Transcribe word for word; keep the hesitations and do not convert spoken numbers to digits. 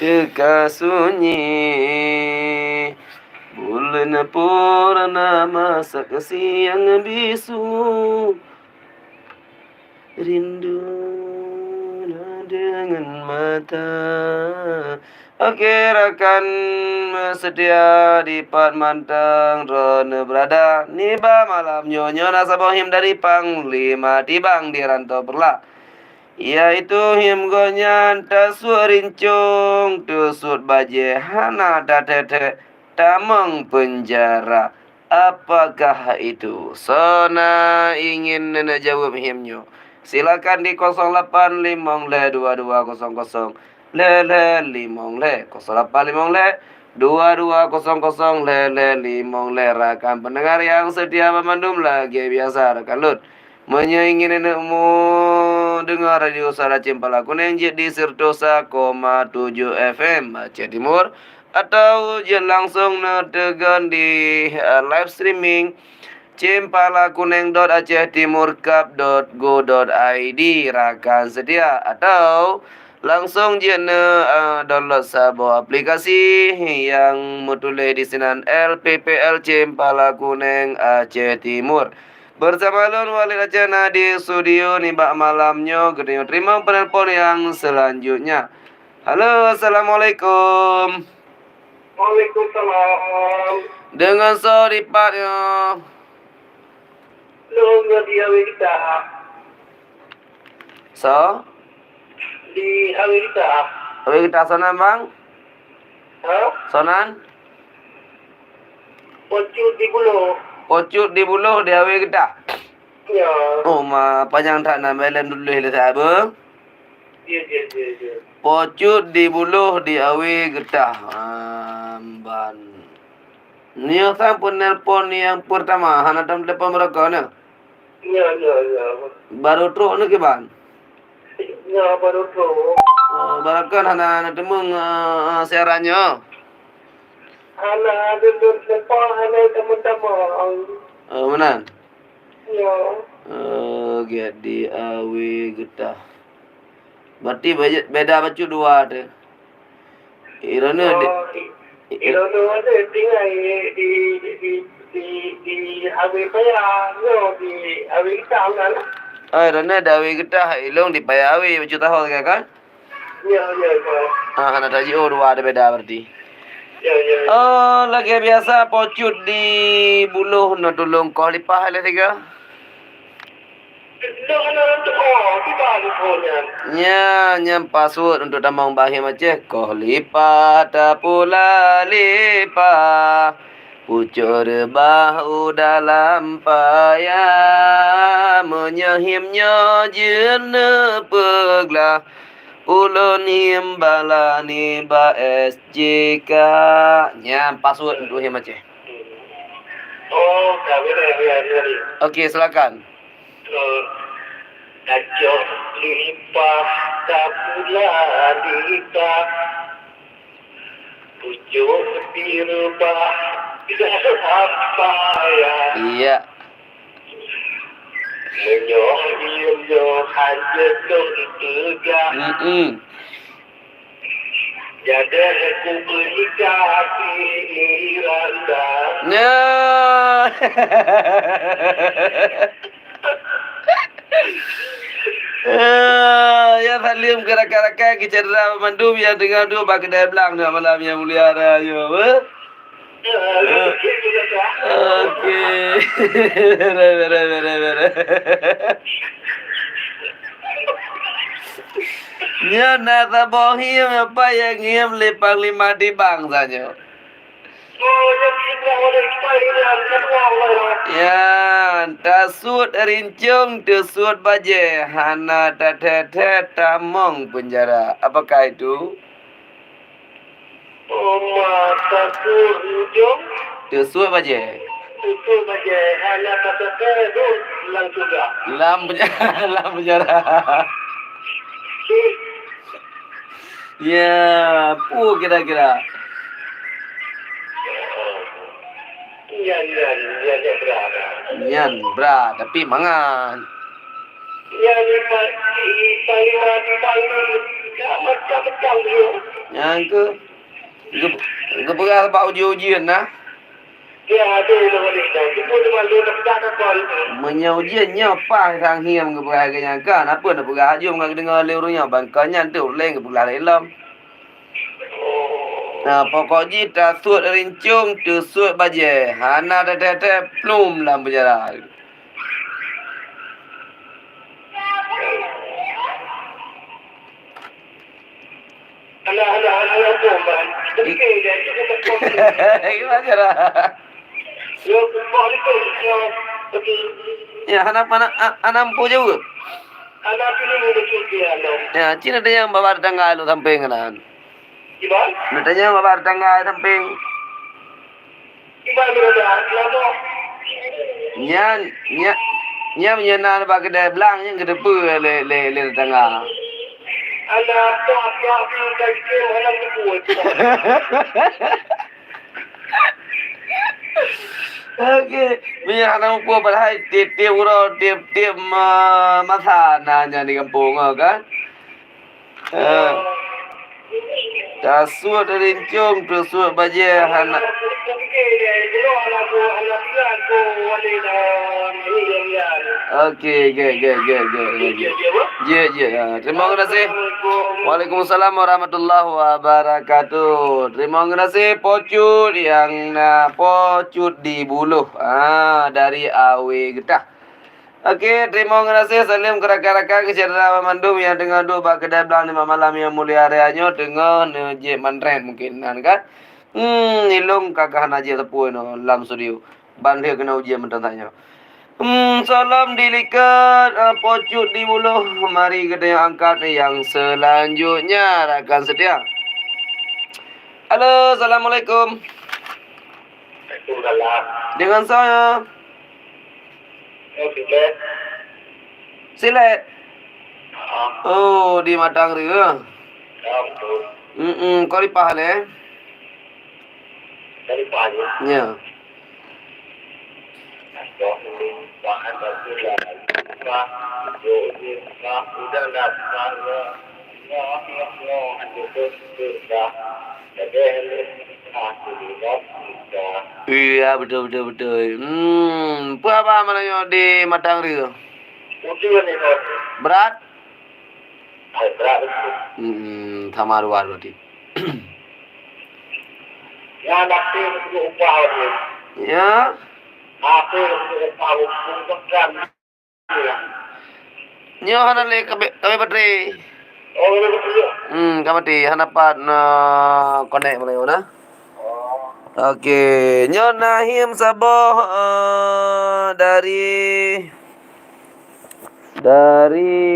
Ka sunyi buleuen purnama, saksi nyang bisu, rindu na deungon mata. Oke, rakan seutia, dipat mantong droeneuh beurada, nibak malam nyoe, nyoe na saboh him dari Panglima Tibang di Rantau Peureulak. Yaitu him gobnyan, tasuet rincong, teusuet bajée, hana tathèe-thèe tamong peunjara. Apakah itu? Soe na ingin neujaweueb him nyoe? Silakan di kosong lapan limong lhèe dua dua kosong kosong lhèe lhèe limong lhèe, kosong lapan limong lhèe dua dua kosong kosong lhèe lhèe limong lhèe. Rakan pendengar nyang seutia banmandum, lagèe biasa rakan lôn, meunyoe ingin neuk meudeungoe Radio Suara Cempala Kuneng, jeuet di seratus sa koma tujoh F M Aceh Timur, atau jeuet langsong neuteugon di, eh, live streaming cempala kuneng dot aceh timur kap dot go dot I D, rakan seutia, atau langsong jeuet neu, eh, download saboh aplikasi nyang meutuléh disinan L P P L Cempala Kuneng Aceh Timur. Bersama lôn, Walid Aceh, na di studio nibak malam nyoe. Geutanyoe teurimong penelpon nyang selanjutnya. Halo, assalamualaikum. Waalaikumsalam. Deungon soe dipat nyoe? Lôn nyoe di Awé Getah. Soe? Di Awé Getah. Awé Getah soe nan, Bang? Ha? Soe nan? Pocut di Buloh. Pocut di Buloh di Awé Getah? Ya. Oh, ma, panyang that nan, bèk lôn tuléh lé sabe. Ya, ya, ya, ya. Pocut di Buloh di Awé Getah. Amban. Nyoe sang penelpon nyang pertama, hana tam telepon barokon nyoe? Ya, ya, ya. Baru trok nyoe kiban? Ya, baru trok. Oh, barokon hana, hana teumeung, eh, siaran nyoe? Hana, hana telepon, hana telepon. Oh, meunan? Ya. Eh, gèt di Awé Getah. Berarti be-, beda bacut dua teuh. Irono di, oh, i-, i-, irono ada tinggai di, di, di, di Awé Paya, no, di Awé Getah kan? Oh, irono di Awé Getah, ilong di Paya Awé, bacut tahu kan? Ya, ya, ya. Ah, hana tajiôh dua ada beda berarti. Ya, ya, ya. Oh, lagèe biasa, pocut di Buloh nyoe tulông koh lipah lé tiga. Nyan, nyan password untuk tamong bak him Aceh. Koh lipah tapula lipah, pucôk reubah u dalam paya. Meunyoe him nyoe jeuet neupeuglah, ulôn him bala nibak S J K. Nyan password untuk him Aceh. Oh, ka beureh, beureh, beureh. Oke, silakan. Tacok lipah, tapula lipah, pucôk direubah, dalam paya. Iya. Meunyoe ilmu hanjeuet lôn peugah. Mm-mm. Jadi, aku berikan hati ni rasa. Nah. Eh, ya, saleuem keu rakan-rakan keu syedara banmandum nyang teungoh duek bak keudè blang nyoe malam nyang mulia rayeuk, eh. Oke. Beres, beres, beres, beres. Nyoe na saboh him, apa nyang him lé Panglima Tibang tanyoe. Ya, tasuet rincong, teusuet bajèe, hana tathèe-thèe tamong peunjara. Apakah itu? Oma takut ujong. Teusuet bajèe. Teusuet bajèe. Hana tateupeu duek lam syeuruga. Lam penjara, lam penjara. Ya, peue kira-kira? Nyan, nyan, nyan, nyan brat. Nyan brat, tapi mangat. Nyan, Pak, Pak, Pak, Pak. Nyang keu geu-, geupeugah bak ujeuen-ujeuen na. Meunyoe ujeuen nyoe paih sang hiem geupeugah lagèe nyan kan, apa neupeugah jeuem ka geudeungoe lé ureueng nyoe, ban kon nyan teuh ureueng laén geupeugah lé lom. Na, pokok jih tasuet rincong, teusuet bajèe, hana teuthèe-thèe plum lam peunjara. Alah, alah, alah, alah, alah, alah. Gimana cara? Ya, hana, hana, hana mampu jaweueb. Ya, cit na tanyong bak tetangga lôn sampéng keunan. Na tanyong bak tetangga sampéng. Nyan, nyan, nyan meunyoe na bak keudè blang nyan geuteupeue lé, lé, lé tetangga. Oke, meunyoe hana muphom padahai tiep-tiep uroe, tiep-tiep ma-, masa na nyan di gampông, kan? Eh, tasuet rincong, teusuet bajèe hana. Oke, oke, oke, oke, oke, oke. Jeuet, jeuet. Ah, terima kasih. Waalaikumsalam warahmatullahi wabarakatuh. Terima kasih, Pocut yang na Pocut di Buloh. Ah, dari Awe Getah. Oke, terima kasih. Saleuem keu rakan-rakan, keu syedara banmandum nyang teungoh duek bak keudè blang nibak malam nyang mulia raya nyoe, teungoh neujép mantrét mungkin nan kan. Hmm, ilong ka, ka hana jép sapeue nyoe lam studio. Ban lheueh keunoe ujeuen mantong tanyoe. Hmm, salam dilikot, eh, Pocut di Buloh. Mari geutanyoe angkat nyang selanjutnya, rakan setia. Halo, assalamualaikum. Waalaikumsalam. Dengan saya? Oh, Silet. Silet? Ah. Oh, di Matang Rue. Ya, betul. Mm-mm, kau di Pahal, eh? Dari Pahal, ya? Ya. Iya, betul, betul, betul. Hmm, peue haba malam nyoe di Matang Rue? Ujeuen ni, Bos. Berat? Hai, berat betul. Hmm, sama luar berarti. Ya, tapi untuk upah ni. Ya. Tapi untuk upah, untuk pekerjaan. Nyoe hana lé kabeh, kabeh baterai. Oh, kabeh baterai. Hmm, ka mati, hana pat na connect malam nyoe na. Oh. Oke, nyoe na hiem saboh, eh, dari, dari